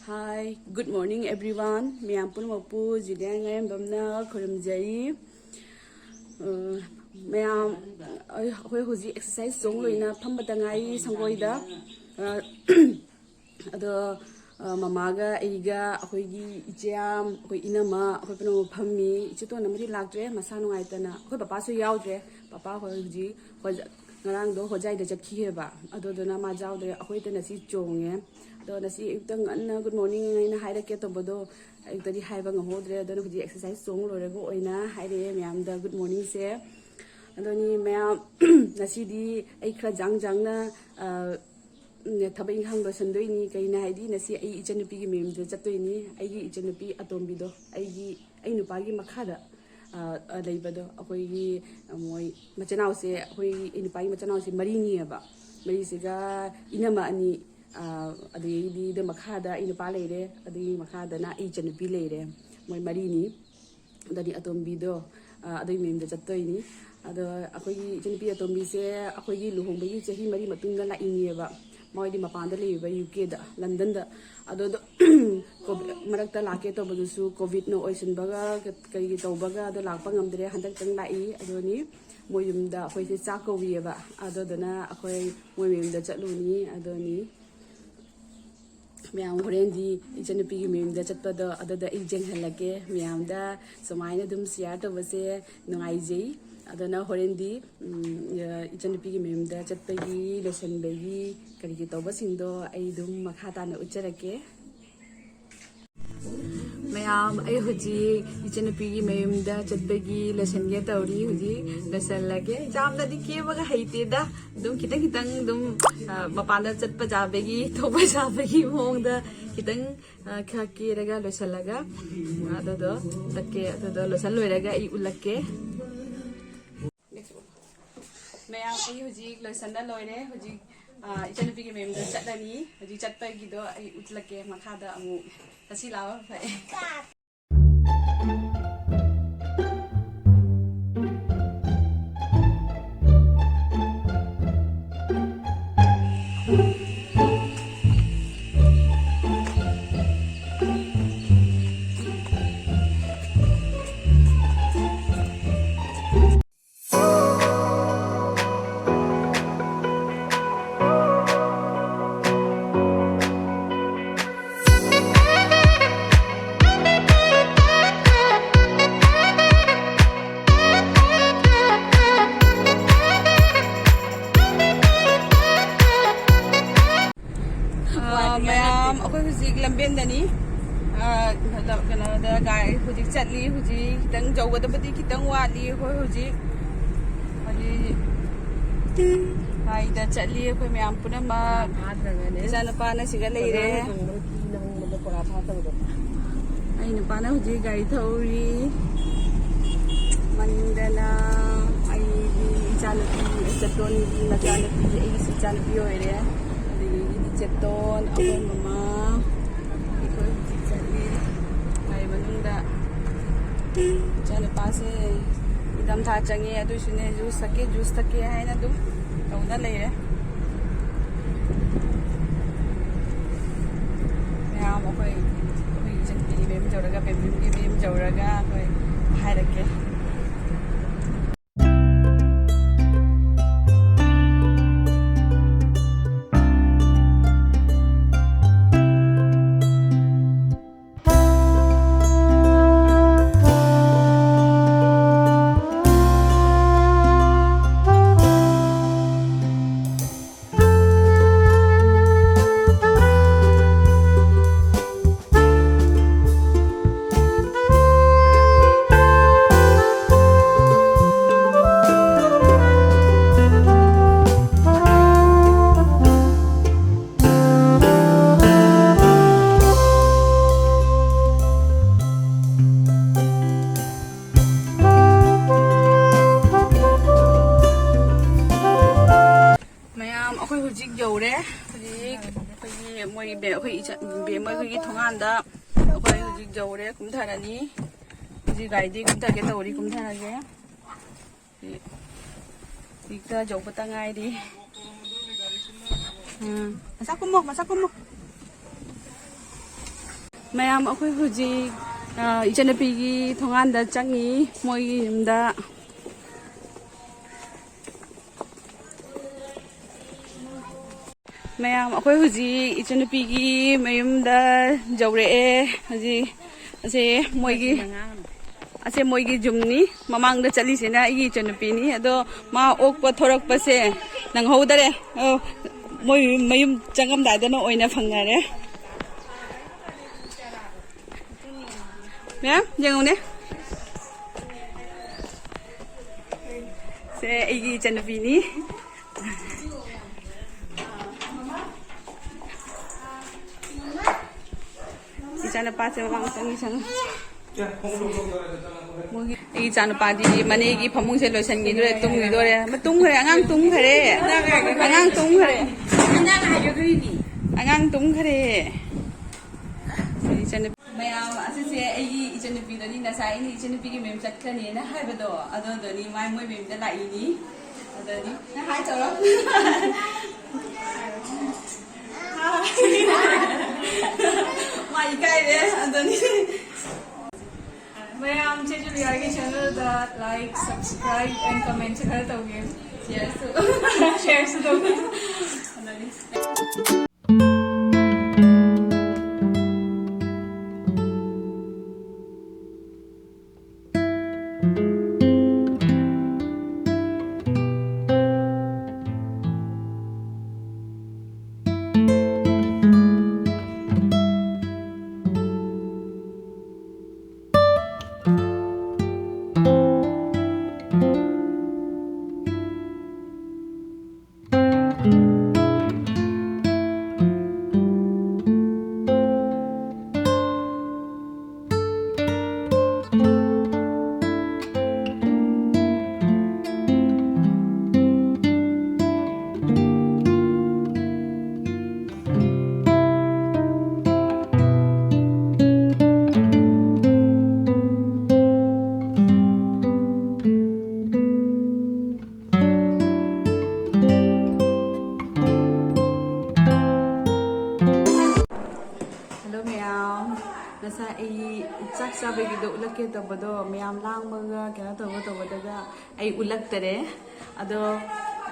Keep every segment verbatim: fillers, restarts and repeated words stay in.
Hi, good morning everyone. ꯃꯌꯥꯝ ꯄꯨꯝꯅꯃꯛꯄꯨ ꯖꯨꯂꯤꯌꯥ ꯉꯥꯏꯔꯦꯝꯕꯝꯅ ꯈꯨꯔꯨꯝꯖꯔꯤ꯫ ꯑ, ꯃꯌꯥꯝ, ꯑꯩ, ꯑꯩꯈꯣꯏ ꯍꯧꯖꯤꯛ ꯑꯦꯛꯁꯔꯁꯥꯏꯁ ꯆꯣꯡ ꯂꯣꯏꯅ ꯐꯝꯕꯇ ꯉꯥꯏꯔꯤ ꯁꯪꯒꯣꯏꯗ꯫ ꯑ, ꯑꯗꯣ, ꯑ, ꯃꯃꯥꯒ ꯑꯩꯒ, ꯑꯩꯈꯣꯏꯒꯤ ꯏꯆꯦꯌꯥꯝ, ꯑꯩꯈꯣꯏ ꯏꯅꯝꯃ, ꯑꯩꯈꯣꯏ ꯄꯨꯝꯅꯃꯛ ꯐꯝꯃꯤ꯫ ꯏꯆꯦ ꯇꯣꯟ ꯑꯃꯗꯤ ꯂꯥꯛꯇ꯭ꯔꯦ, ꯃꯁꯥ ꯅꯨꯡꯉꯥꯏꯇꯅ꯫ ꯑꯩꯈꯣꯏ ꯄꯄꯥꯁꯨ ꯌꯥꯎꯗ꯭ꯔꯦ꯫ ꯄꯄꯥ ꯍꯣꯏ ꯍꯧꯖꯤꯛ ꯍꯣꯖ-, ꯉꯔꯥꯡꯗꯣ ꯍꯣꯖꯥꯏꯗ ꯆꯠꯈꯤꯑꯕ, ꯑꯗꯨꯗꯨꯅ ꯃꯥ ꯌꯥꯎꯗ꯭ꯔꯦ꯫ ꯑꯩꯈꯣꯏꯗ ꯉꯁꯤ ꯆꯣꯡꯉꯦ꯫ ꯑꯗꯣ ꯉꯁꯤ ꯑꯌꯨꯛꯇ ꯉꯟꯅ good morning ꯍꯥꯏꯅ ꯍꯥꯏꯔꯛꯀꯦ ꯇꯧꯕꯗꯣ, ꯑꯌꯨꯛꯇꯗꯤ ꯍꯥꯏꯕ ꯉꯝꯍꯧꯗ꯭ꯔꯦ꯫ ꯑꯗꯨꯅ ꯍꯧꯖꯤꯛ ꯑꯦꯛꯁꯔꯁꯥꯏꯁ ꯆꯣꯡ ꯂꯣꯏꯔꯒ ꯑꯣꯏꯅ ꯍꯥꯏꯔꯛꯑꯦ ꯃꯌꯥꯝꯗ good morningꯁꯦ꯫ ꯑꯗꯨꯅꯤ ꯃꯌꯥꯝ, ꯉꯁꯤꯗꯤ ꯑꯩ ꯈꯔ ꯖꯥꯡ ꯖꯥꯡꯅ, ꯑ, ꯎꯝ, ꯊꯕꯛ ꯏꯪꯈꯥꯡ ꯂꯣꯏꯁꯤꯟꯗꯣꯏꯅꯤ꯫ ꯀꯩꯅꯣ ꯍꯥꯏꯗꯤ, ꯉꯁꯤ ꯑꯩ ꯏꯆꯟꯅꯨꯄꯤꯒꯤ ꯃꯌꯨꯝꯗ ꯆꯠꯇꯣꯏꯅꯤ꯫ ꯑꯩꯒꯤ ꯏꯆꯟꯅꯨꯄꯤ ꯑꯇꯣꯝꯕꯤꯗꯣ, ꯑꯩꯒꯤ, ꯑꯩ ꯅꯨꯄꯥꯒꯤ ꯃꯈꯥꯗ, ꯑ, ꯑ, ꯂꯩꯕꯗꯣ, ꯑꯩꯈꯣꯏꯒꯤ, ꯑ, ꯃꯣꯏ ꯃꯆꯤꯟ ꯃꯅꯥꯎꯁꯦ, ꯑꯩꯈꯣꯏꯒꯤ, ꯑꯩ ꯅꯨꯄꯥꯒꯤ ꯃꯆꯤꯟ ꯃꯅꯥꯎꯁꯦ ꯃꯔꯤꯅꯤꯑꯕ꯫ ꯃꯔꯤꯁꯤꯒ ꯏꯅꯝꯃ ꯑꯅꯤ, ꯑ, ꯑꯗꯒꯤꯗꯤ ꯑꯗꯨ ꯃꯈꯥꯗ ꯑꯩ ꯅꯨꯄꯥ ꯂꯩꯔꯦ, ꯑꯗꯨꯒꯤ ꯃꯈꯥꯗꯅ ꯑꯩ ꯏꯆꯟꯅꯨꯄꯤ ꯂꯩꯔꯦ꯫ ꯃꯣꯏ ꯃꯔꯤꯅꯤ꯫ ꯑꯗꯅꯤ ꯑꯇꯣꯝꯕꯤꯗꯣ, ꯑ, ꯑꯗꯨꯒꯤ ꯃꯌꯨꯝꯗ ꯆꯠꯇꯣꯏꯅꯤ꯫ ꯑꯗꯣ ꯑꯩꯈꯣꯏꯒꯤ ꯏꯆꯟꯅꯨꯄꯤ ꯑꯇꯣꯝꯕꯤꯁꯦ ꯑꯩꯈꯣꯏꯒꯤ ꯂꯨꯍꯣꯡꯕꯒꯤ ꯆꯍꯤ ꯃꯔꯤ ꯃꯇꯨꯡꯗ ꯂꯥꯛꯏꯅꯦꯕ꯫ ꯃꯣꯏꯗꯤ ꯃꯄꯥꯟꯗ ꯂꯩꯌꯦꯕ, ꯌꯨ ꯀꯦꯗ, ꯂꯟꯗꯟꯗ꯫ ꯑꯗꯣ, ꯑꯗꯣ, ꯀꯣꯚꯤꯗ ꯃꯔꯛꯇ ꯂꯥꯛꯀꯦ ꯇꯧꯕꯗꯨꯁꯨ ꯀꯣꯚꯤꯗꯅ ꯑꯣꯏꯁꯤꯟꯕꯒ ꯀꯔꯤꯒꯤ ꯇꯧꯕꯒ ꯑꯗꯣ ꯂꯥꯛꯄ ꯉꯝꯗ꯭ꯔꯦ꯫ ꯍꯟꯗꯛꯇꯪ ꯂꯥꯛꯏ꯫ ꯑꯗꯨꯅꯤ ꯃꯣꯏ ꯌꯨꯝꯗ ꯑꯩꯈꯣꯏꯁꯦ ꯆꯥꯛ ꯀꯧꯔꯤꯑꯕ꯫ ꯑꯗꯨꯗꯨꯅ ꯑꯩꯈꯣꯏ ꯃꯣꯏ ꯃꯌꯨꯝꯗ ꯆꯠꯂꯨꯅꯤ꯫ ꯑꯗꯨꯅꯤ꯫ ꯃꯌꯥꯝ ꯍꯣꯔꯦꯟꯗꯤ ꯏꯆꯟꯅꯨꯄꯤꯒꯤ ꯃꯌꯨꯝꯗ ꯆꯠꯄꯗꯣ ꯑꯗꯨꯗ ꯑꯩ ꯌꯦꯡꯍꯜꯂꯛꯀꯦ꯫ ꯃꯌꯥꯝꯗ ꯁꯨꯃꯥꯏꯅ ꯑꯗꯨꯝ ꯁꯤꯌꯥꯔ ꯇꯧꯕꯁꯦ ꯅꯨꯡꯉꯥꯏꯖꯩ꯫ ꯑꯗꯨꯅ ꯍꯣꯔꯦꯟꯗꯤ, ꯎꯝ, ꯏꯆꯟꯅꯨꯄꯤꯒꯤ ꯃꯌꯨꯝꯗ ꯆꯠꯄꯒꯤ, ꯂꯣꯏꯁꯤꯟꯕꯒꯤ, ꯀꯔꯤꯒꯤ ꯇꯧꯕꯁꯤꯡꯗꯣ ꯑꯩ ꯑꯗꯨꯝ ꯃꯈꯥ ꯇꯥꯅ ꯎꯠꯆꯔꯛꯀꯦ꯫ ꯃꯌꯥꯝ, ꯑꯩ ꯍꯧꯖꯤꯛ ꯏꯆꯟꯅꯨꯄꯤꯒꯤ ꯃꯌꯨꯝꯗ ꯆꯠꯄꯒꯤ ꯂꯣꯏꯁꯤꯟꯒꯦ ꯇꯧꯔꯤ꯫ ꯍꯧꯖꯤꯛ ꯂꯣꯏꯁꯤꯜꯂꯒꯦ꯫ ꯌꯥꯝꯅꯗꯤ ꯀꯦꯕꯒ ꯍꯩꯇꯦꯗ, ꯑꯗꯨꯝ ꯈꯤꯇꯪ ꯈꯤꯇꯪ ꯑꯗꯨꯝ, ꯑ, ꯃꯄꯥꯟꯗ ꯆꯠꯄ ꯌꯥꯕꯒꯤ, ꯊꯣꯛꯄ ꯌꯥꯕꯒꯤ ꯃꯑꯣꯡꯗ ꯈꯤꯇꯪ, ꯑ, ꯈꯔ ꯀꯦꯔꯒ ꯂꯣꯏꯁꯤꯜꯂꯒ, ꯑ, ꯑꯗꯨꯗꯣ ꯆꯠꯀꯦ꯫ ꯑꯗꯨꯗꯣ ꯂꯣꯏꯁꯤꯜ ꯂꯣꯏꯔꯒ ꯑꯩ ꯎꯠꯂꯛꯀꯦ꯫ ꯃꯌꯥꯝ, ꯑꯩ ꯍꯧꯖꯤꯛ ꯂꯣꯏꯁꯤꯟꯕ ꯂꯣꯏꯔꯦ꯫ ꯍꯧꯖꯤꯛ, ꯑ, ꯏꯆꯟꯅꯨꯄꯤꯒꯤ ꯃꯌꯨꯝꯗ ꯆꯠꯂꯅꯤ꯫ ꯍꯧꯖꯤꯛ ꯆꯠꯄꯒꯤꯗꯣ ꯑꯩ ꯎꯠꯂꯛꯀꯦ ꯃꯈꯥꯗ ꯑꯃꯨꯛ꯫ ꯆꯠꯁꯤ ꯂꯥꯛꯑꯣ, ꯐꯔꯦ꯫ ꯑꯩꯈꯣꯏ ꯍꯧꯖꯤꯛ ꯂꯝꯕꯦꯟꯗꯅꯤ꯫ ꯑ, ꯀꯩꯅꯣꯗ ꯒꯥꯔꯤ ꯍꯧꯖꯤꯛ ꯆꯠꯂꯤ꯫ ꯍꯧꯖꯤꯛ ꯈꯤꯇꯪ ꯌꯧꯒꯗꯕꯗꯤ ꯈꯤꯇꯪ ꯋꯥꯠꯂꯤ꯫ ꯑꯩꯈꯣꯏ ꯍꯧꯖꯤꯛ, ꯍꯧꯖꯤꯛ ꯒꯥꯔꯤꯗ ꯆꯠꯂꯤ ꯑꯩꯈꯣꯏ ꯃꯌꯥꯝ ꯄꯨꯝꯅꯃꯛ꯫ ꯏꯆꯥꯅꯨꯄꯥꯅ ꯁꯤꯒ ꯂꯩꯔꯦ꯫ ꯑꯩ ꯅꯨꯄꯥꯅ ꯍꯧꯖꯤꯛ ꯒꯥꯔꯤ ꯊꯧꯔꯤ꯫ ꯃꯅꯤꯡꯗꯅ ꯑꯩꯒꯤ ꯏꯆꯥꯅꯨꯄꯤ, ꯆꯦꯇꯣꯟꯒꯤ ꯃꯆꯥꯅꯨꯄꯤ, ꯑꯩꯒꯤꯁꯨ ꯏꯆꯥꯅꯨꯄꯤ ꯑꯣꯏꯔꯦ꯫ ꯑꯗꯒꯤ ꯆꯦꯇꯣꯟ, ꯑꯩꯈꯣꯏ ꯃꯃꯥ, ꯑꯩꯈꯣꯏ ꯍꯧꯖꯤꯛ ꯆꯠꯂꯤ ꯒꯥꯔꯤ ꯃꯅꯨꯡꯗ꯫ ꯏꯆꯥꯅꯨꯄꯥꯁꯦ ꯏꯪꯊꯝꯊꯥ ꯆꯪꯉꯦ, ꯑꯗꯨꯏꯁꯨꯅꯦ ꯖꯨꯁ ꯊꯛꯀꯦ, ꯖꯨꯁ ꯊꯛꯀꯦ ꯍꯥꯏꯅ ꯑꯗꯨꯝ ꯇꯧꯅ ꯂꯩꯔꯦ꯫ ꯃꯌꯥꯝ ꯑꯩꯈꯣꯏ, ꯑꯩꯈꯣꯏ ꯏꯆꯟꯒꯤ ꯃꯌꯨꯝ ꯌꯧꯔꯒ, ꯕꯦꯝꯕꯦꯝꯒꯤ ꯃꯌꯨꯝ ꯌꯧꯔꯒ ꯑꯩꯈꯣꯏ ꯍꯥꯏꯔꯛꯀꯦ꯫ ꯃꯌꯥꯝ, ꯑꯩꯈꯣꯏ ꯍꯧꯖꯤꯛ ꯌꯧꯔꯦ꯫ ꯍꯧꯖꯤꯛ ꯑꯩꯈꯣꯏꯒꯤ ꯃꯣꯏ ꯕꯦ-, ꯑꯩꯈꯣꯏ ꯏꯆꯟ, ꯕꯦꯝꯃ ꯑꯩꯈꯣꯏꯒꯤ ꯊꯣꯡꯒꯥꯟꯗ ꯑꯩꯈꯣꯏ ꯍꯧꯖꯤꯛ ꯌꯧꯔꯦ, ꯀꯨꯝꯊꯔꯅꯤ꯫ ꯍꯧꯖꯤꯛ ꯒꯥꯔꯤꯗꯤ ꯀꯨꯝꯊꯒꯦ ꯇꯧꯔꯤ, ꯀꯨꯝꯊꯔꯒꯦ꯫ ꯍꯧꯖꯤꯛꯇ ꯌꯧꯕꯇ ꯉꯥꯏꯔꯤ꯫ ꯎꯝ, ꯃꯆꯥ ꯀꯨꯝꯃꯣ, ꯃꯆꯥ ꯀꯨꯝꯃꯣ꯫ ꯃꯌꯥꯝ, ꯑꯩꯈꯣꯏ ꯍꯧꯖꯤꯛ, ꯑ, ꯏꯆꯟꯅꯨꯄꯤꯒꯤ ꯊꯣꯡꯒꯥꯟꯗ ꯆꯪꯉꯤ, ꯃꯣꯏꯒꯤ ꯌꯨꯝꯗ꯫ ꯃꯌꯥꯝ, ꯑꯩꯈꯣꯏ ꯍꯧꯖꯤꯛ ꯏꯆꯟꯅꯨꯄꯤꯒꯤ ꯃꯌꯨꯝꯗ ꯌꯧꯔꯛꯑꯦ꯫ ꯍꯧꯖꯤꯛ ꯑꯁꯦ ꯃꯣꯏꯒꯤ, ꯑꯁꯦ ꯃꯣꯏꯒꯤ ꯌꯨꯝꯅꯤ꯫ ꯃꯃꯥꯡꯗ ꯆꯠꯂꯤꯁꯤꯅ ꯑꯩꯒꯤ ꯏꯆꯟꯅꯨꯄꯤꯅꯤ꯫ ꯑꯗꯣ ꯃꯥ ꯑꯣꯛꯄ ꯊꯣꯔꯛꯄꯁꯦ ꯅꯪꯍꯧꯗꯔꯦ꯫ ꯑꯣ, ꯃꯣꯏ ꯃꯌꯨꯝ ꯆꯪꯉꯝꯗꯥꯏꯗꯅ ꯑꯣꯏꯅ ꯐꯪꯅꯔꯦ꯫ ꯃꯦꯝ, ꯌꯦꯡꯉꯨꯅꯦ꯫ ꯁꯦ ꯑꯩꯒꯤ ꯏꯆꯟꯅꯨꯄꯤꯅꯤ꯫ ꯏꯆꯥꯅꯨꯄꯥꯁꯦ ꯃꯃꯥꯡ ꯆꯪꯉꯤ, ꯆꯪꯉꯤ꯫ ꯃꯣꯏꯒꯤ, ꯑꯩꯒꯤ ꯏꯆꯥꯅꯨꯄꯥꯗꯤ ꯃꯅꯦꯒꯤ ꯐꯃꯨꯡꯁꯦ ꯂꯣꯏꯁꯤꯟꯈꯤꯗꯣꯔꯦ, ꯇꯨꯝꯈꯤꯗꯣꯔꯦ꯫ ꯑꯃ ꯇꯨꯝꯈ꯭ꯔꯦ, ꯑꯉꯥꯡ ꯇꯨꯝꯈ꯭ꯔꯦ꯫ ꯑꯉꯥꯡ ꯇꯨꯝꯈ꯭ꯔꯦ꯫ ꯑꯉꯥꯡ ꯇꯨꯝꯈ꯭ꯔꯦ꯫ ꯃꯌꯥꯝ, ꯑꯁꯤꯁꯦ ꯑꯩꯒꯤ ꯏꯆꯟꯅꯨꯄꯤꯗꯨꯅꯤ꯫ ꯉꯁꯥꯏ ꯑꯩꯅ ꯏꯆꯟꯅꯨꯄꯤꯒꯤ ꯃꯌꯨꯝ ꯆꯠꯈ꯭ꯔꯅꯦꯅ ꯍꯥꯏꯕꯗꯣ, ꯑꯗꯨꯗꯨꯅꯤ꯫ ꯃꯥꯏ, ꯃꯣꯏ ꯃꯌꯨꯝꯗ ꯂꯥꯛꯏꯅꯤ꯫ ꯑꯗꯨꯗꯤ ꯅꯪ ꯍꯥꯏ ꯇꯧꯔꯣ꯫ ꯃꯥ ꯏꯀꯥꯏꯔꯦ꯫ ꯑꯗꯨꯅꯤ꯫ ꯃꯌꯥꯝ, ꯆꯦ ꯖꯨꯂꯤꯌꯥꯒꯤ ꯆꯦꯅꯦꯜꯗ like, subscribe and comment ꯈꯔ ꯇꯧꯕꯤꯌꯨ꯫ Share ꯁꯨ꯫ Share ꯁꯨ ꯇꯧꯕꯤꯌꯨ꯫ ꯑꯗꯨꯅꯤ꯫ Hello ꯃꯌꯥꯝ, ꯉꯁꯥꯏ ꯑꯩ ꯆꯥꯛ ꯆꯥꯕꯒꯤꯗꯣ ꯎꯠꯂꯛꯀꯦ ꯇꯧꯕꯗꯣ, ꯃꯌꯥꯝ ꯂꯥꯡꯕꯒ ꯀꯩꯅꯣ ꯇꯧꯕ ꯇꯧꯕꯗꯒ ꯑꯩ ꯎꯠꯂꯛꯇꯔꯦ꯫ ꯑꯗꯣ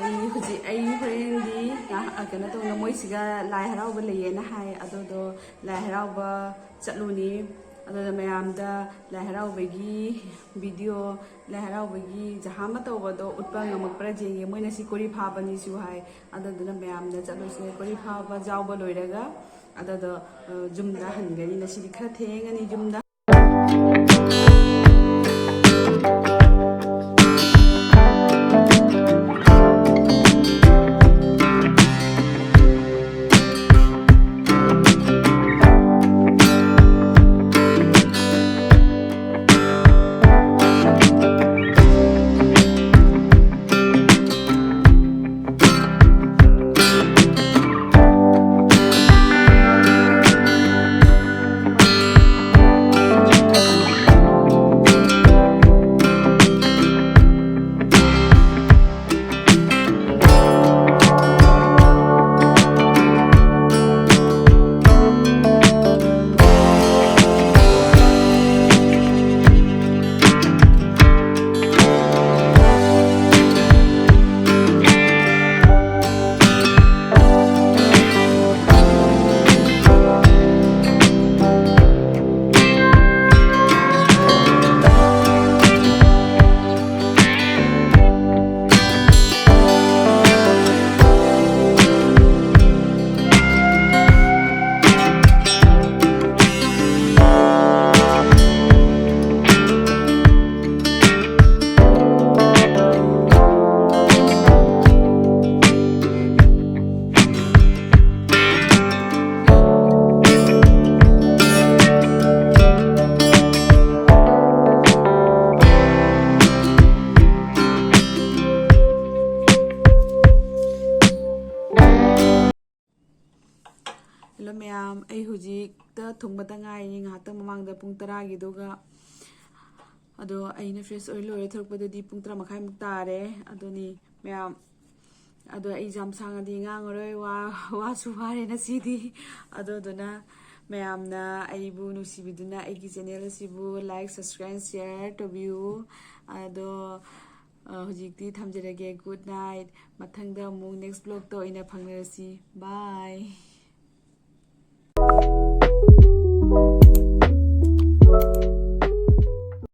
ꯑꯩ ꯍꯧꯖꯤꯛ, ꯑꯩ ꯍꯣꯔꯦꯟꯗꯤ ꯉꯥꯏꯍꯥꯛ, ꯀꯩꯅꯣ ꯇꯧꯅ, ꯃꯣꯏꯁꯤꯒ ꯂꯥꯏ ꯍꯔꯥꯎꯕ ꯂꯩꯌꯦꯅ ꯍꯥꯏ꯫ ꯑꯗꯨꯗꯣ ꯂꯥꯏ ꯍꯔꯥꯎꯕ ꯆꯠꯂꯨꯅꯤ꯫ ꯑꯗꯨꯗ ꯃꯌꯥꯝꯗ ꯂꯥꯏ ꯍꯔꯥꯎꯕꯒꯤ video, ꯂꯥꯏ ꯍꯔꯥꯎꯕꯒꯤ ꯖꯍꯥ ꯑꯃ ꯇꯧꯕꯗꯣ ꯎꯠꯄ ꯉꯝꯃꯛꯄ꯭ꯔꯥ ꯌꯦꯡꯒꯦ꯫ ꯃꯣꯏꯅ ꯁꯤ ꯀꯣꯔꯤ ꯐꯥꯕꯅꯤꯁꯨ ꯍꯥꯏ꯫ ꯑꯗꯨꯗꯨꯅ ꯃꯌꯥꯝꯗ ꯆꯠꯂꯨꯁꯦ꯫ ꯀꯣꯔꯤ ꯐꯥꯕ ꯌꯥꯎꯕ ꯂꯣꯏꯔꯒ ꯑꯗꯨꯗꯣ, ꯑ, ꯌꯨꯝꯗ ꯍꯟꯒꯅꯤ꯫ ꯉꯁꯤꯗꯤ ꯈꯔ ꯊꯦꯡꯉꯅꯤ ꯌꯨꯝꯗ꯫ ꯍꯜꯂꯣ ꯃꯌꯥꯝ, ꯑꯩ ꯍꯧꯖꯤꯛꯇ ꯊꯨꯡꯕꯗ ꯉꯥꯏꯔꯤ, ꯉꯥꯏꯍꯥꯛꯇꯪ ꯃꯃꯥꯡꯗ ꯄꯨꯡ ꯇꯔꯥꯒꯤꯗꯨꯒ꯫ ꯑꯗꯣ ꯑꯩꯅ ꯐ꯭ꯔꯦꯁ ꯑꯣꯏ ꯂꯣꯏꯔꯦ, ꯊꯣꯛꯂꯛꯄꯗꯗꯤ ꯄꯨꯡ ꯇꯔꯥ ꯃꯈꯥꯏꯃꯨꯛ ꯇꯥꯔꯦ꯫ ꯑꯗꯨꯅꯤ ꯃꯌꯥꯝ, ꯑꯗꯣ ꯑꯩ ꯌꯥꯝ ꯁꯥꯡꯉꯗꯤ ꯉꯥꯡꯉꯔꯣꯏ, ꯋꯥ ꯋꯥꯁꯨ ꯋꯥꯔꯦ ꯉꯁꯤꯗꯤ꯫ ꯑꯗꯨꯗꯨꯅ ꯃꯌꯥꯝꯅ ꯑꯩꯕꯨ ꯅꯨꯡꯁꯤꯕꯤꯗꯨꯅ ꯑꯩꯒꯤ ꯆꯦꯅꯦꯜ ꯑꯁꯤꯕꯨ ꯂꯥꯏꯛ, ꯁꯕꯁꯀ꯭ꯔꯥꯏꯕ, ꯁꯤꯌꯥꯔ ꯇꯧꯕꯤꯌꯨ꯫ ꯑꯗꯣ ꯑ, ꯍꯧꯖꯤꯛꯇꯤ ꯊꯝꯖꯔꯒꯦ꯫ Good night. ꯃꯊꯪꯗ ꯑꯃꯨꯛ ꯅꯦꯛꯁ ꯕ꯭ꯂꯣꯛꯇ ꯑꯣꯏꯅ ꯐꯪꯅꯔꯁꯤ꯫ ꯕꯥꯏ꯫